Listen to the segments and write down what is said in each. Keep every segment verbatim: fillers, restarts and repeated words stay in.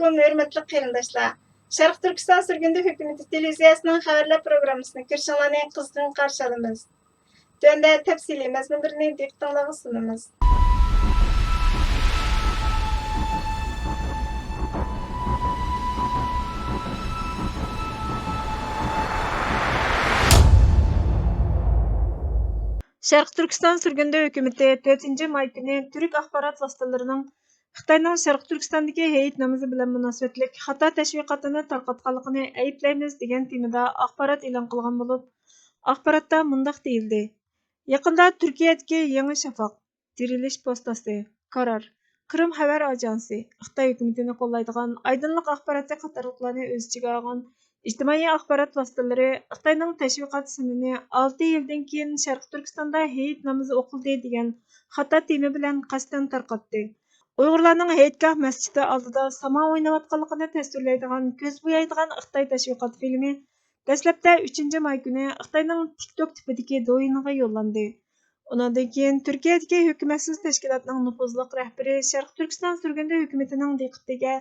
ھۆرمەتلىك قېرىنداشلار، شەرقىي تۈركىستان سۈرگۈندە ھۆكۈمىتى تېلېۋىزىيەسىنىڭ خەۋەرلەر پروگراممىسىنى كۆرۈشۈڭلارنى قىزغىن قارشى ئالىمىز. تۆۋەندە تەپسىلىي مەزمۇنلىرىنى دىققىتىڭلارغا سۇنىمىز. شەرقىي تۈركىستان سۈرگۈندە ھۆكۈمىتى تۆتىنچى ماي كۈنى تۈرك ئاخبارات ۋاسىتىلىرىنىڭ خىتاينىڭ شەرقىي تۈركىستاندىكى ھېيت نامىزى بىلەن مۇناسىۋەتلىك خاتا تەشۋىقاتىنى تارقاتقانلىقىنى ئەيىبلەيمىز دېگەن تېمىدا ئاخبارات ئېلان قىلغان بولۇپ، ئاخباراتتا مۇنداق دېيىلدى: يېقىندا تۈركىيەدىكى يېڭى شافاق، دىرىلىش پوستاسى، كارار، قىرىم خەۋەر ئاژانسى، خىتاي ھۆكۈمىتىنى قوللايدىغان ئايدىنلىق ئاخباراتى قاتارلىقلارنى ئۆز ئىچىگە ئالغان ئىجتىمائىي ئاخبارات ۋاسىتىلىرى خىتاينىڭ تەشۋىقات سىنىنى ئالتە يىلدىن كېيىن شەرقىي تۈركىستاندا ھېيت نامىزى ئوقۇلدى دېگەن خاتا تېما بىلەن قەستەن تارقاتتى. ئۇيغۇرلارنىڭ ھېيتگاھ مەسچىتى ئالدىدا ساما ئويناۋاتقانلىقىنى تەسۋىرلەيدىغان كۆز بويايدىغان خىتاي تەشۋىقات فىلىمى دەسلەپتە ئۈچىنچى ماي كۈنى خىتاينىڭ تىك توك تىپىدىكى دوينىغا يوللاندى. ئۇنىڭدىن كېيىن تۈركىيەدىكى ھۆكۈمەتسىز تەشكىلاتنىڭ نوپۇزلۇق رەھبىرى شەرقىي تۈركىستان سۈرگۈندە ھۆكۈمىتىنىڭ دىققىتىگە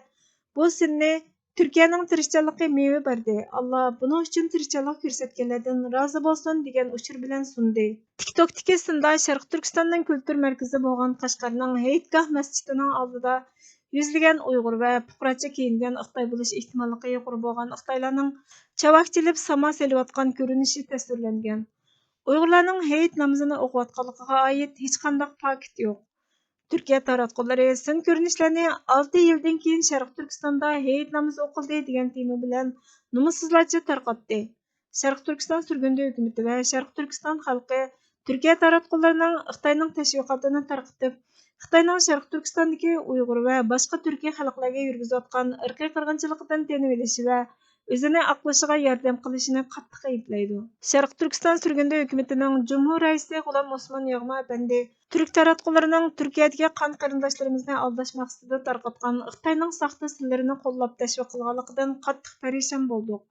بۇ سىننى تۈركىيەنىڭ تىرىشچانلىقى مېۋە بەردى، ئاللا بۇنىڭ ئۈچۈن تىرىشچانلىق كۆرسەتكەنلەردىن رازى بولسۇن دېگەن ئۇچۇر بىلەن سۇندى. تىك توكتىكى سىندا شەرقىي تۈركىستاننىڭ كۈلتۈر مەركىزى بولغان قەشقەرنىڭ ھېيتگاھ مەسچىتىنىڭ ئالدىدا يۈزلىگەن ئۇيغۇر ۋە پۇقراچە كىيىنگەن خىتاي بولۇش ئېھتىماللىقى يۇقىرى بولغان خىتايلارنىڭ چاۋاك چېلىپ ساما سېلىۋاتقان كۆرۈنۈشى تەسۋىرلەنگەن. ئۇيغۇرلارنىڭ ھېيت نامىزىنى ئوقۇۋاتقانلىقىغا ئائىت ھېچقانداق پاكىت يوق. تۈركىيە تاراتقۇلىرى سىن كۆرۈنۈشلەرنى ئالتە يىلدىن كېيىن شەرقىي تۈركىستاندا ھېيت نامىزى ئوقۇلدى دېگەن تېما بىلەن نومۇسسىزلارچە تارقاتتى. شەرقىي تۈركىستان سۈرگۈندە ھۆكۈمىتى ۋە شەرقىي تۈركىستان خەلقى تۈركىيە تاراتقۇلىرىنىڭ خىتاينىڭ تەشۋىقاتىنى تارقىتىپ، خىتاينىڭ شەرقىي تۈركىستاندىكى ئۇيغۇر ۋە باشقا تۈركىي خەلقلەرگە يۈرگۈزۈۋاتقان ئىرقىي قىرغىنچىلىقىدىن تېنىۋېلىشى ۋە ئۆزىنى ئاقلىشىغا ياردەم قىلىشىنى قاتتىق ئەيىبلەيدۇ. شەرقىي تۈركىستان سۈرگۈندە ھۆكۈمىتىنىڭ جۇمھۇر رەئىسى غۇلام ئوسمان يىغما ئەپەندى تۈرك تاراتقۇلىرىنىڭ تۈركىيەدىكى قان قېرىنداشلىرىمىزنى ئالداش مەقسىتىدە تارقاتقان خىتاينىڭ ساختا سىنلىرىنى قوللاپ تەشۋىق قىلغانلىقىدىن قاتتىق پەرىشان بولدۇق.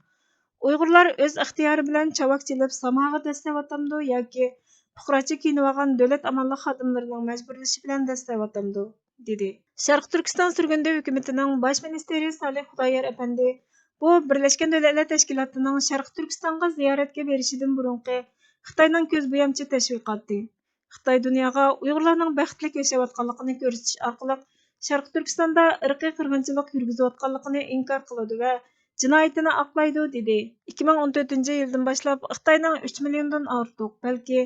ئۇيغۇرلار ئۆز ئىختىيارى بىلەن چاۋاك چېلىپ ساماغا دەسسەۋاتامدۇ ياكى پۇقراچە كىيىنىۋالغان دۆلەت ئامانلىق خادىملىرىنىڭ مەجبۇرلىشى بىلەن دەسسەۋاتامدۇ؟ دېدى. شەرقىي تۈركىستان سۈرگۈندە ھۆكۈمىتىنىڭ باش مىنىستىرى سالىھ خۇدايار ئەپەندى بۇ بىرلەشكەن دۆلەتلەر تەشكىلاتىنىڭ شەرقىي تۈركىستانغا زىيارەتكە بېرىشىدىن بۇرۇنقى خىتاينىڭ كۆز بويامچى تەشۋىقاتى. خىتاي دۇنياغا ئۇيغۇرلارنىڭ بەختلىك ياشاۋاتقانلىقىنى كۆرسىتىش ئارقىلىق شەرقىي تۈركىستاندا ئىرقىي قىرغىنچىلىق يۈرگۈزۈۋاتقانلىقىنى ئىنكار قىلىدۇ ۋە جىنايىتىنى ئاقلايدۇ، دېدى. ئىككى مىڭ ئون تۆتىنچى يىلدىن باشلاپ خىتاينىڭ ئۈچ مىليوندىن ئارتۇق، بەلكى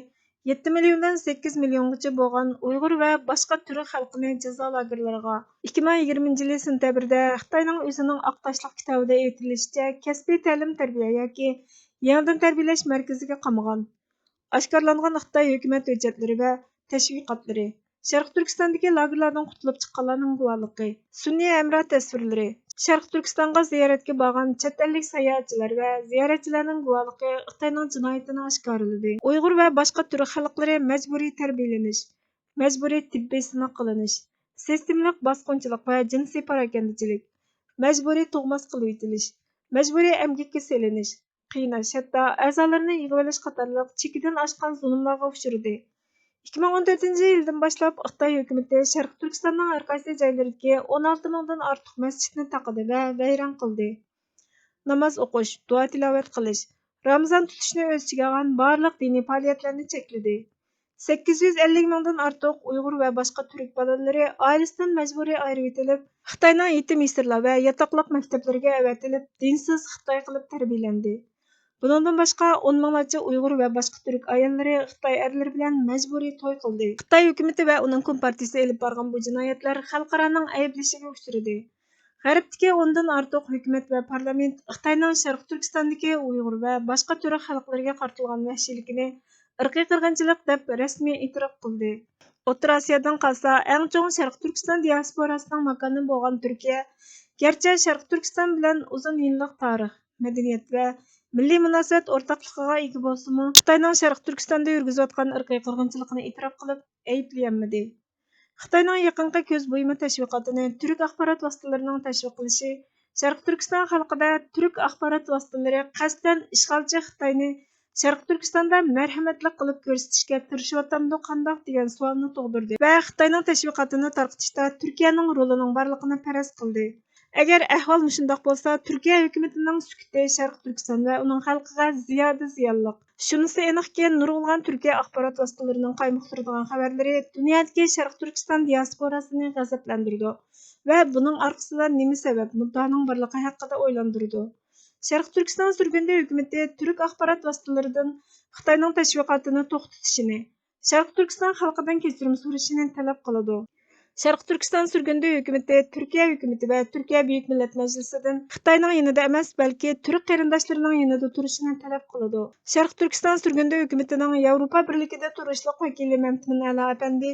يەتتە مىليوندىن سەككىز مىليونغىچە بولغان ئۇيغۇر ۋە باشقا تۈرك خەلقىنى جازا لاگېرلىرىغا، ئىككى مىڭ يىگىرمىنچى يىلى سېنتەبىردە خىتاينىڭ ئۆزىنىڭ ئاق تاشلىق كىتابىدا ئېيتىلىشىچە، كەسپىي تەلىم-تەربىيە ياكى يېڭىدىن تەربىيەلەش مەركىزىگە قامىغان. ئاشكارىلانغان خىتاي ھۆكۈمەت ھۆججەتلىرى ۋە تەشۋىقاتلىرى، شەرقىي تۈركىستاندىكى لاگېرلاردىن قۇتۇلۇپ چىققانلارنىڭ گۇۋاھلىقى، سۈنئىي ھەمراھ تەسۋىرلىرى، شەرقىي تۈركىستانغا زىيارەتكە بارغان چەت ئەللىك ساياھەتچىلەر ۋە زىيارەتچىلەرنىڭ گۇۋاھلىقى خىتاينىڭ جىنايىتىنى ئاشكارىلىدى. ئۇيغۇر ۋە باشقا تۈرك خەلقلىرى مەجبۇرىي تەربىيەلىنىش، مەجبۇرىي تېببىي سىناق قىلىنىش، سىستېمىلىق باسقۇنچىلىق ۋە جىنسىي پاراكەندىچىلىك، مەجبۇرىي تۇغماس قىلىۋېتىلىش، مەجبۇرىي ئەمگەككە سېلىنىش، قىيناش، ھەتتا ئەزالىرىنى يىغىۋېلىش قاتارلىق چېكىدىن ئاشقان زۇلۇملارغا ئۇچرىدى. ئىككى مىڭ ئون تۆتىنچى يىلدىن باشلاپ خىتاي ھۆكۈمىتى شەرقىي تۈركىستاننىڭ ھەر قايسى جايلىرىدىكى ئون ئالتە مىڭدىن ئارتۇق مەسچىتنى تاقىدى ۋە ۋەيران قىلدى. ناماز ئوقۇش، دۇئا-تىلاۋەت قىلىش، رامىزان تۇتۇشنى ئۆز ئىچىگە ئالغان بارلىق دىنىي پائالىيەتلەرنى چەكلىدى. سەككىز يۈز ئەللىك مىڭدىن ئارتۇق ئۇيغۇر ۋە باشقا تۈرك بالىلىرى ئائىلىسىدىن مەجبۇرىي ئايرىۋېتىلىپ، خىتاينىڭ يېتىم يېسىرلار ۋە ياتاقلىق مەكتەپلىرىگە ئەۋەتىلىپ، دىنسىز خىتاي قىلىپ تەربىيەلەندى. بۇنىڭدىن باشقا، ئون مىڭلارچە ئۇيغۇر ۋە باشقا تۈرك ئاياللىرى خىتاي ئەرلىرى بىلەن مەجبۇرىي توي قىلدى. خىتاي ھۆكۈمىتى ۋە ئۇنىڭ كومپارتىيىسى ئېلىپ بارغان بۇ جىنايەتلەر خەلقئارانىڭ ئەيىبلىشىگە ئۇچرىدى. غەربتىكى ئوندىن ئارتۇق ھۆكۈمەت ۋە پارلامېنت خىتاينىڭ شەرقىي تۈركىستاندىكى ئۇيغۇر ۋە باشقا تۈرك خەلقلىرىگە قارىتىلغان ۋەھشىيلىكىنى ئىرقىي قىرغىنچىلىق دەپ رەسمىي ئېتىراپ قىلدى. ئوتتۇرا ئاسىيادىن قالسا، ئەڭ چوڭ شەرقىي تۈركىستان دىئاسپوراسىنىڭ ماكانى بولغان تۈركىيە، گەرچە شەرقىي تۈركىستان بىلەن ئۇزۇن يىللىق تارىخ، مەدەنىيەت ۋە مىللىي مۇناسىۋەت ئورتاقلىقىغا ئىگە بولسىمۇ، خىتاينىڭ شەرقىي تۈركىستاندا يۈرگۈزۈۋاتقان ئىرقىي قىرغىنچىلىقىنى ئېتىراپ قىلىپ ئەيىبلىيەلمىدى. خىتاينىڭ يېقىنقى كۆز بويىما تەشۋىقاتىنى تۈرك ئاخبارات ۋاسىتىلىرىنىڭ تەشۋىق قىلىشى شەرقىي تۈركىستان خەلقىدە تۈرك ئاخبارات ۋاسىتىلىرى قەستەن ئىشغالچى خىتاينى شەرقىي تۈركىستاندا مەرھەمەتلىك قىلىپ كۆرسىتىشكە تىرىشىۋاتامدۇ قانداق دېگەن سوئالنى تۇغدۇردى ۋە خىتاينىڭ تەشۋىقاتىنى تارقىتىشتا تۈركىيەنىڭ رولىنىڭ بارلىقىنى پەرەز قىلدى. ئەگەر ئەھۋال مۇشۇنداق بولسا، تۈركىيە ھۆكۈمىتىنىڭ سۈكۈتى شەرقىي تۈركىستان ۋە ئۇنىڭ خەلقىگە زىيادە زىيانلىق. شۇنىسى ئېنىقكى، نۇرغۇنلىغان تۈركىيە ئاخبارات ۋاسىتىلىرىنىڭ قايمۇقتۇرىدىغان خەۋەرلىرى دۇنيادىكى شەرقىي تۈركىستان دىياسپوراسىنى غەزەپلەندۈرىدۇ ۋە بۇنىڭ ئارقىسىدا نېمە سەۋەب مۇددىئانىڭ بارلىقى ھەققىدە ئويلاندۇرىدۇ. شەرقىي تۈركىستان سۈرگۈندە ھۆكۈمىتى تۈرك ئاخبارات ۋاسىتىلىرىدىن خىتاينىڭ تەشۋىقاتىنى توختىتىشىنى، شەرقىي تۈركىستان خەلقىدىن كەچۈرۈم سورىشىنى تەلەپ قىلىدۇ. شەرقىي تۈركىستان سۈرگۈندە ھۆكۈمىتى تۈركىيە ھۆكۈمىتى ۋە تۈركىيە بۈيۈك مىللەت مەجلىسىدىن خىتاينىڭ يېنىدا ئەمەس، بەلكى تۈرك قېرىنداشلىرىنىڭ يېنىدا تۇرۇشىنى تەلەپ قىلىدۇ. شەرقىي تۈركىستان سۈرگۈندە ھۆكۈمىتىنىڭ ياۋروپا بىرلىكىدە تۇرۇشلۇق ۋەكىلى مەمتىمىن ئەلا ئەپەندى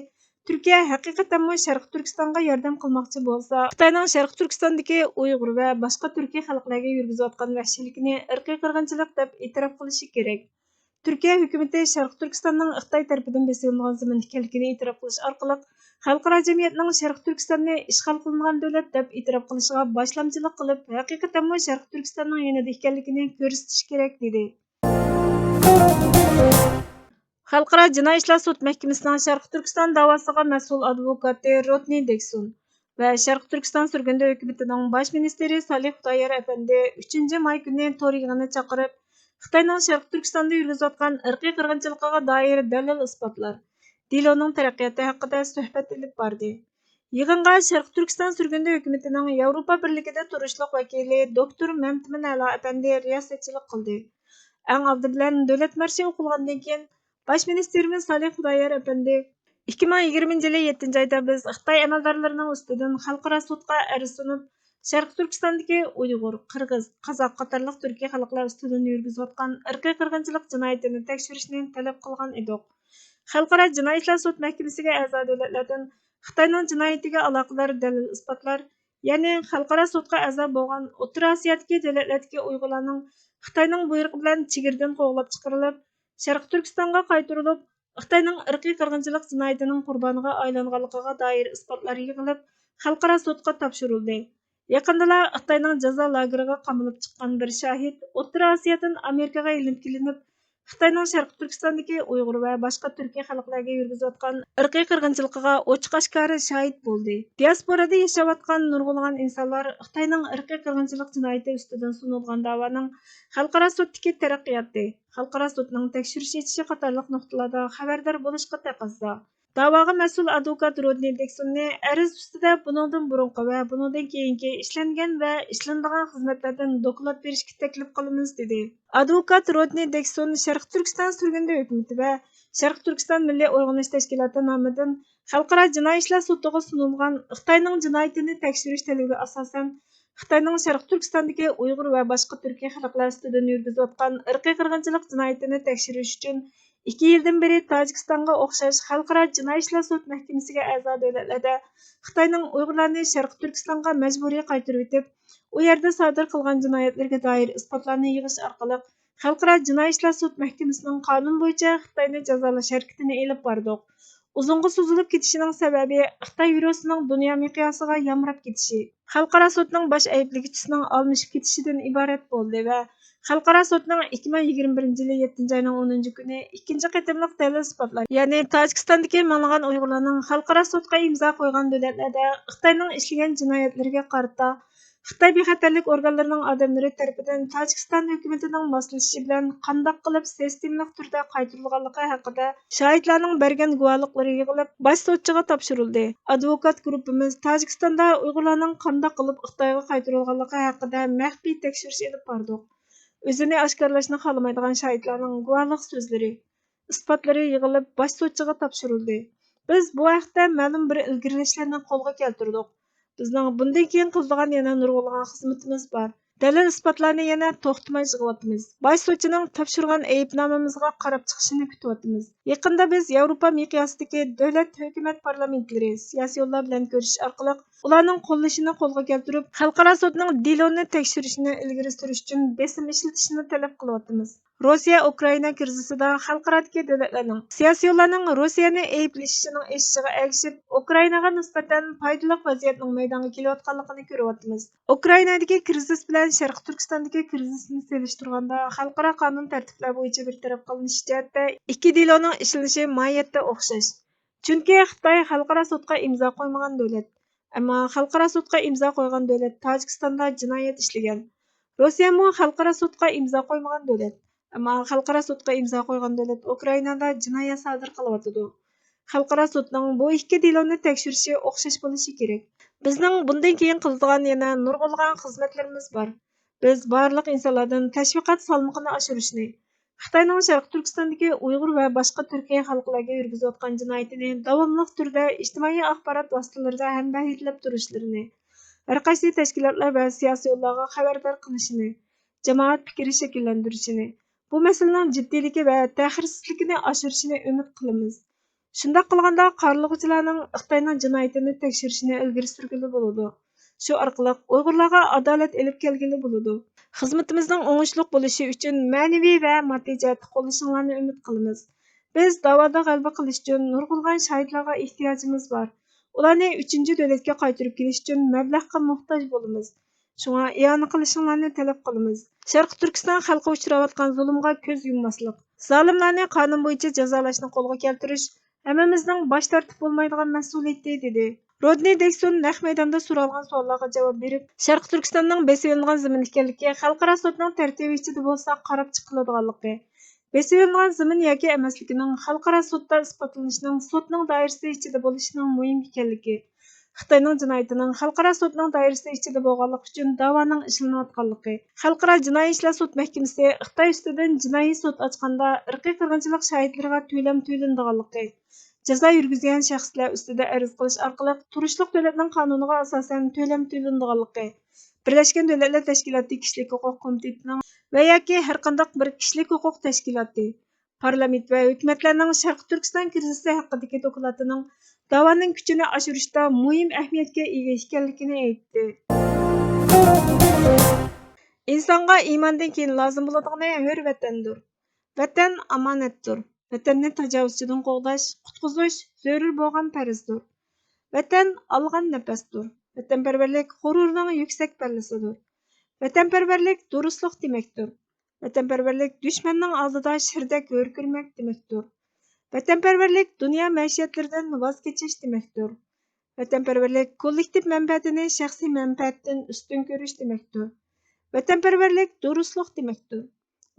تۈركىيە ھەقىقەتەنمۇ شەرقىي تۈركىستانغا ياردەم قىلماقچى بولسا، خىتاينىڭ شەرقىي تۈركىستاندىكى ئۇيغۇر ۋە باشقا تۈركىي خەلقلەرگە يۈرگۈزۈۋاتقان ۋەھشىيلىكىنى ئىرقىي قىرغىنچىلىق دەپ ئېتىراپ قىلىشى كېرەك. تۈركىيە ھۆكۈمىتى شەرقىي تۈركىستاننىڭ خىتاي تەرىپىدىن بېسىۋېلىنغان زېمىن ئىكەنلىكىنى ئېتىراپ قىلىش ئارقىلىق، خەلقئارا جەمئىيەتنىڭ شەرقىي تۈركىستاننى ئىشغال قىلىنغان دۆلەت دەپ ئېتىراپ قىلىشىغا باشلامچىلىق قىلىپ، ھەقىقەتەنمۇ شەرقىي تۈركىستاننىڭ يېنىدا ئىكەنلىكىنى كۆرسىتىشى كېرەك، دېدى. خەلقئارا جىنايى ئىشلار سوت مەھكىمىسىنىڭ شەرقىي تۈركىستان داۋاسىغا مەسئۇل ئادۋوكاتى رودنى دېكسون ۋە شەرقىي تۈركىستان سۈرگۈندە ھۆكۈمىتىنىڭ باش مىنىستىرى سالىھ خۇدايار ئەپەندى ئۈچىنچى ماي كۈنى تور يىغىنى چاقىرىپ، خىتاينىڭ شەرقىي تۈركىستاندا يۈرگۈزۈۋاتقان ئىرقىي قىرغىنچىلىقىغا دائىر دەلىل-ئىسپاتلار، دېلونىڭ تەرەققىياتى ھەققىدە سۆھبەت ئېلىپ باردى. يىغىنغا شەرقىي تۈركىستان سۈرگۈندە ھۆكۈمىتىنىڭ ياۋروپا بىرلىكىدە تۇرۇشلۇق ۋەكىلى دوكتور مەمتىمىن ئەلا ئەپەندى رىياسەتچىلىك قىلدى. ئەڭ ئالدى بىلەن دۆلەت مارشى ئوقۇلغاندىن كېيىن، باش مىنىستىرىمىز سالىھ خۇدايار ئەپەندى ئىككى مىڭ يىگىرمىنچى يىلى يەتتىنچى ئايدا بىز خىتاي ئەمەلدارلىرىنىڭ ئۈستىدىن خەلقئارا سوتقا ئەرز سۇنۇپ، شەرقىي تۈركىستاندىكى ئۇيغۇر، قىرغىز، قازاق قاتارلىق تۈركىي خەلقلەر ئۈستىدىن يۈرگۈزۈۋاتقان ئىرقىي قىرغىنچىلىق جىنايىتىنى تەكشۈرۈشنى تەلەپ قىلغان ئىدۇق. خەلقئارا جىنايى ئىشلار سوت مەھكىمىسىگە ئەزا دۆلەتلەردىن خىتاينىڭ جىنايىتىگە ئالاقىدار دەلىل-ئىسپاتلار، يەنى خەلقئارا سوتقا ئەزا بولغان ئوتتۇرا ئاسىيادىكى دۆلەتلەردىكى ئۇيغۇرلارنىڭ خىتاينىڭ بۇيرۇقى بىلەن چېگرىدىن قوغلاپ چىقىرىلىپ، شەرقىي تۈركىستانغا قايتۇرۇلۇپ، خىتاينىڭ ئىرقىي قىرغىنچىلىق جىنايىتىنىڭ قۇربانىغا ئايلانغانلىقىغا دائىر ئىسپاتلار يىغىلىپ، خەلقئارا سوتقا تاپشۇرۇلدى. يېقىندىلا خىتاينىڭ جازا لاگېرىغا قامىلىپ چىققان بىر شاھىت ئوتتۇرا ئاسىيادىن ئامېرىكىغا ئېلىپ كېلىنىپ، خىتاينىڭ شەرقىي تۈركىستاندىكى ئۇيغۇر ۋە باشقا تۈركىي خەلقلەرگە يۈرگۈزۈۋاتقان ئىرقىي قىرغىنچىلىقىغا ئوچۇق-ئاشكارا شاھىت بولدى. دىياسپورادا ياشاۋاتقان نۇرغۇنلىغان ئىنسانلار خىتاينىڭ ئىرقىي قىرغىنچىلىق جىنايىتى ئۈستىدىن سۇنۇلغان داۋانىڭ خەلقئارا سوتتىكى تەرەققىياتى، خەلقئارا سوتنىڭ تەكشۈرۈش ئېچىشى قاتارلىق نۇقتىلاردا خەۋەردار بولۇشقا تەقەززا. داۋاغا مەسئۇل ئادۋوكات رودنى دېكسوننى ئەرز ئۈستىدە بۇنىڭدىن بۇرۇنقى ۋە بۇنىڭدىن كېيىنكى ئىشلەنگەن ۋە ئىشلىنىدىغان خىزمەتلەردىن دوكلات بېرىشكە تەكلىپ قىلىمىز، دېدى. ئادۋوكات رودنى دېكسون شەرقىي تۈركىستان سۈرگۈندە ھۆكۈمىتى ۋە شەرقىي تۈركىستان مىللىي ئويغىنىش تەشكىلاتى نامىدىن خەلقئارا جىنايى ئىشلار سوتىغا سۇنۇلغان خىتاينىڭ جىنايىتىنى تەكشۈرۈش تەلىپىگە ئاساسەن، خىتاينىڭ شەرقىي تۈركىستاندىكى ئۇيغۇر ۋە باشقا تۈركىي خەلقلەر ئۈستىدىن يۈرگۈزۈۋاتقان ئىرقىي قىرغىنچىلىق جىنايىتىنى تەكشۈرۈش ئۈچۈن ئىككى يىلدىن بېرى تاجىكىستانغا ئوخشاش خەلقئارا جىنايى ئىشلار سوت مەھكىمىسىگە ئەزا دۆلەتلەردە خىتاينىڭ ئۇيغۇرلارنى شەرقىي تۈركىستانغا مەجبۇرىي قايتۇرۇۋېتىپ، ئۇ يەردە سادىر قىلغان جىنايەتلىرىگە دائىر ئىسپاتلارنى يىغىش ئارقىلىق خەلقئارا جىنايى ئىشلار سوت مەھكىمىسىنىڭ قانۇن بويىچە خىتاينى جازالاش ھەرىكىتىنى ئېلىپ باردۇق. ئۇزۇنغا سوزۇلۇپ كېتىشىنىڭ سەۋەبى خىتاي ۋىرۇسىنىڭ دۇنيا مىقياسىغا يامراپ كېتىشى. خەلقئارا سوتنىڭ باش ئەيىبلىگۈچىسىنىڭ ئالمىشىپ كېتىشىدىن ئىبارەت بولدى ۋە خەلقئارا سوتنىڭ ئىككى مىڭ يىگىرمە بىرىنچى يىلى يەتتىنچى ئاينىڭ ئونىنچى كۈنى ئىككىنچى قېتىملىق دەلىل ئىسپاتلار، يەنى تاجىكىستاندىكى مىڭلىغان ئۇيغۇرلارنىڭ خەلقئارا سوتقا ئىمزا قويغان دۆلەتلەردە خىتاينىڭ ئىشلىگەن جىنايەتلىرىگە قارىتا خىتاي بىخەتەرلىك ئورگانلىرىنىڭ ئادەملىرى تەرىپىدىن تاجىكىستان ھۆكۈمىتىنىڭ ماسلىشىشى بىلەن قانداق قىلىپ سىستېمىلىق تۈردە قايتۇرۇلغانلىقى ھەققىدە شاھىتلارنىڭ بەرگەن گۇۋاھلىقلىرى يىغىلىپ، باش سوتچىغا تاپشۇرۇلدى. ئادۋوكات گۇرۇپپىمىز تاجىكىستاندا ئۇيغۇرلارنىڭ قانداق قىلىپ خىتايغا قايتۇرۇلغانلىقى ھەققىدە مەخپىي تەكشۈرۈش ئېلىپ باردۇق. ئۆزىنى ئاشكارىلاشنى خالىمايدىغان شاھىتلارنىڭ گۇۋاھلىق سۆزلىرى، ئىسپاتلىرى يىغىلىپ، باش سوتچىغا تاپشۇرۇلدى. بىز بۇ ھەقتە مەلۇم بىر ئىلگىرىلەشلەرنى قولغا كەلتۈردۇق. بىزنىڭ بۇندىن كېيىن قىلىدىغان يەنە نۇرغۇنلىغان خىزمىتىمىز بار. دەلىل-ئىسپاتلارنى يەنە توختىماي يىغىۋاتىمىز. باش سوتچىنىڭ تاپشۇرغان ئەيىبنامىمىزغا قاراپ چىقىشىنى كۈتۈۋاتىمىز. يېقىندا بىز ياۋروپا مىقياسىدىكى دۆلەت، ھۆكۈمەت، پارلامېنتلىرى، سىياسىي يوللار بىلەن كۆرۈشۈش ئارقىلىق، ئۇلارنىڭ قوللىشىنى قولغا كەلتۈرۈپ، خەلقئارا سوتنىڭ دېلونى تەكشۈرۈشىنى ئىلگىرى سۈرۈش ئۈچۈن بېسىم ئىشلىتىشىنى تەلەپ قىلىۋاتىمىز. روسىيە ئۇكرائىنا كىرىزىسىدا خەلقئارادىكى دۆلەتلەرنىڭ، سىياسىيونلارنىڭ روسىيەنى ئەيىبلىشىشىنىڭ ئېشىشىغا ئەگىشىپ، ئۇكرائىناغا نىسبەتەن پايدىلىق ۋەزىيەتنىڭ مەيدانغا كېلىۋاتقانلىقىنى كۆرۈۋاتىمىز. ئۇكرائىنادىكى كىرىزىس بىلەن شەرقىي تۈركىستاندىكى كىرىزىسنى سېلىشتۇرغاندا، خەلقئارا قانۇن تەرتىپلەر بويىچە بىر تەرەپ قىلىنىشى جەھەتتە ئىككى دېلونىڭ ئىشلىنىشى ماھىيەتتە ئوخشاش. چۈنكى خىتاي خەلقئارا سوتقا ئىمزا قويمىغان دۆلەت. ئەمما خەلقئارا سوتقا ئىمزا قويغان دۆلەت تاجىكىستاندا جىنايەت ئىشلىگەن. روسىيەمۇ خەلقئارا سوتقا ئىمزا قويمىغان دۆلەت. ئەمما خەلقئارا سوتقا ئىمزا قويغان دۆلەت ئۇكرائىنادا جىنايەت سادىر قىلىۋاتىدۇ. خەلقئارا سوتنىڭ بۇ ئىككى دېلونى تەكشۈرۈشى ئوخشاش بولۇشى كېرەك. بىزنىڭ بۇندىن كېيىن قىلىدىغان يەنە نۇرغۇنلىغان خىزمەتلىرىمىز بار. بىز بارلىق ئىنسانلاردىن تەشۋىقات سالمىقىنى ئاشۇرۇشنى، خىتاينىڭ شەرقىي تۈركىستاندىكى ئۇيغۇر ۋە باشقا تۈركىي خەلقلەرگە يۈرگۈزۈۋاتقان جىنايىتىنى داۋاملىق تۈردە ئىجتىمائىي ئاخبارات ۋاسىتىلىرىدا ھەمبەھىرلەپ تۇرۇشلىرىنى، ھەرقايسى تەشكىلاتلار ۋە سىياسىي يوللارغا خەۋەردار قىلىشىنى، جامائەت پىكرى شەكىللەندۈرۈشىنى، بۇ مەسىلىنىڭ جىددىيلىكى ۋە تەخىرسىزلىكىنى ئاشۇرۇشىنى ئۈمىد قىلىمىز. شۇنداق قىلغاندا قارىلىغۇچىلارنىڭ خىتاينىڭ جىنايىتىنى تەكشۈرۈشىنى ئىلگىرى سۈرگىلى بولىدۇ. شۇ ئارقىلىق ئۇيغۇرلارغا ئادالەت ئېلىپ كەلگىلى بولىدۇ. خىزمىتىمىزنىڭ ئوڭۇشلۇق بولۇشى ئۈچۈن مەنىۋى ۋە ماددىي جەھەتتە قوللىشىڭلارنى ئۈمىد قىلىمىز. بىز داۋادا غەلىبە قىلىش ئۈچۈن نۇرغۇنلىغان شاھىتلارغا ئېھتىياجىمىز بار. ئۇلارنى ئۈچىنچى دۆلەتكە قايتۇرۇپ كېلىش ئۈچۈن مەبلەغقە موھتاج بولىمىز. شۇڭا ئىئانە قىلىشىڭلارنى تەلەپ قىلىمىز. شەرقىي تۈركىستان خەلقى ئۇچراۋاتقان زۇلۇمغا كۆز يۇمماسلىق، زالىملارنى قانۇن بويىچە جازالاشنى قولغا كەلتۈرۈش ھەممىمىزنىڭ باش تارتىپ بولمايدىغان مەسئۇلىيىتى، دېدى. رودنى دېكسون نەق مەيداندا سورالغان سوئاللارغا جاۋاب بېرىپ، شەرقىي تۈركىستاننىڭ بېسىۋېلىنغان زېمىن ئىكەنلىكى خەلقئارا سوتنىڭ تەرتىپى ئىچىدە بولسا قاراپ چىقىلىدىغانلىقى، بېسىۋېلىنغان زېمىن ياكى ئەمەسلىكىنىڭ خەلقئارا سوتتا ئىسپاتلىنىشىنىڭ سوتنىڭ دائىرىسى ئىچىدە بولۇشىنىڭ مۇھىم ئىكەنلىكى، خىتاينىڭ جىنايىتىنىڭ خەلقئارا سوتنىڭ دائىرىسى ئىچىدە بولغانلىقى ئۈچۈن داۋانىڭ ئىشلىنىۋاتقانلىقى، خەلقئارا جىنايى ئىشلار سوت مەھكىمىسى خىتاي ئۈستىدىن جىنايى سوت ئاچقاندا ئىرقىي قىرغىنچىلىق شاھىتلىرىغا تۆلەم تۆلىنىدىغانلىقى، جازا يۈرگۈزگەن شەخسلەر ئۈستىدە ئەرز قىلىش ئارقىلىق تۇرۇشلۇق دۆلەتنىڭ قانۇنىغا ئاساسەن تۆلەم تۆلىنىدىغانلىقى، بىرلەشكەن دۆلەتلەر تەشكىلاتى كىشىلىك ھوقۇق كومىتېتىنىڭ ۋە ياكى ھەرقانداق بىر كىشىلىك ھوقۇق تەشكىلاتى، پارلامېنت ۋە ھۆكۈمەتلەرنىڭ شەرقىي تۈركىستان كىرىزىسى ھەققىدىكى دوكلاتىنىڭ داۋانىڭ كۈچىنى ئاشۇرۇشتا مۇھىم ئەھمىيەتكە ئىگە ئىكەنلىكىنى ئېيتتى. ئىنسانغا ئىماندىن كېيىن لازىم بولىدىغىنى ھۆر ۋەتەندۇر. ۋەتەن ئامانەتتۇر. ۋەتەننى تاجاۋۇزچىدىن قوغداش، قۇتقۇزۇش زۆرۈر بولغان پەرزدۇر. ۋەتەن ئالغان نەپەستۇر. ۋەتەنپەرۋەرلىك غۇرۇرنىڭ يۈكسەك پەللىسىدۇر. ۋەتەنپەرۋەرلىك دۇرۇسلۇق دېمەكتۇر. ۋەتەنپەرۋەرلىك دۈشمەننىڭ ئالدىدا شىردەك ھۆركىرىمەك دېمەكتۇر. ۋەتەنپەرۋەرلىك دۇنيا مەئىشەتلىرىدىن ۋاز كېچىش دېمەكتۇر. ۋەتەنپەرۋەرلىك كوللېكتىپ مەنپەئەتىنى شەخسىي مەنپەئەتتىن ئۈستۈن كۆرۈش دېمەكتۇر. ۋەتەنپەرۋەرلىك دۇرۇسلۇق دېمەكتۇر.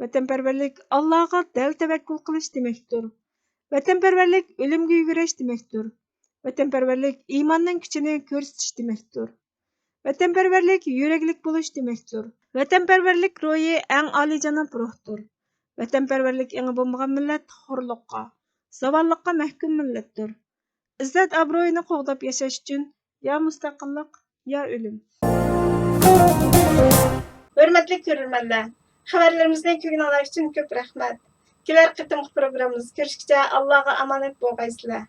ۋەتەنپەرۋەرلىك ئاللاغا دەل تەۋەككۈل قىلىش دېمەكتۇر. ۋەتەنپەرۋەرلىك ئۆلۈمگە يۈگۈرۈش دېمەكتۇر. ۋەتەنپەرۋەرلىك ئىماننىڭ كۈچىنى كۆرسىتىش دېمەكتۇر. ۋەتەنپەرۋەرلىك يۈرەكلىك بولۇش دېمەكتۇر. ۋەتەنپەرۋەرلىك روھى ئەڭ ئالىيجاناب روھتۇر. ۋەتەنپەرۋەرلىك ئېڭى بولمىغان مىللەت خورلۇققا، زاۋاللىققا مەھكۇم مىللەتتۇر. ئىززەت-ئابرۇيىنى قوغداپ ياشاش ئۈچۈن، يا مۇستەقىللىق، يا ئۆلۈم. ھۆرمەتلىك كۆرۈرمەنلەر، خەۋەرلىرىمىزنى كۆرگىنىڭلار ئۈچۈن كۆپ رەھمەت. كېلەر قېتىمقى پروگراممىمىزدا كۆرۈشكىچە ئاللاغا ئامانەت بولغايسىلەر.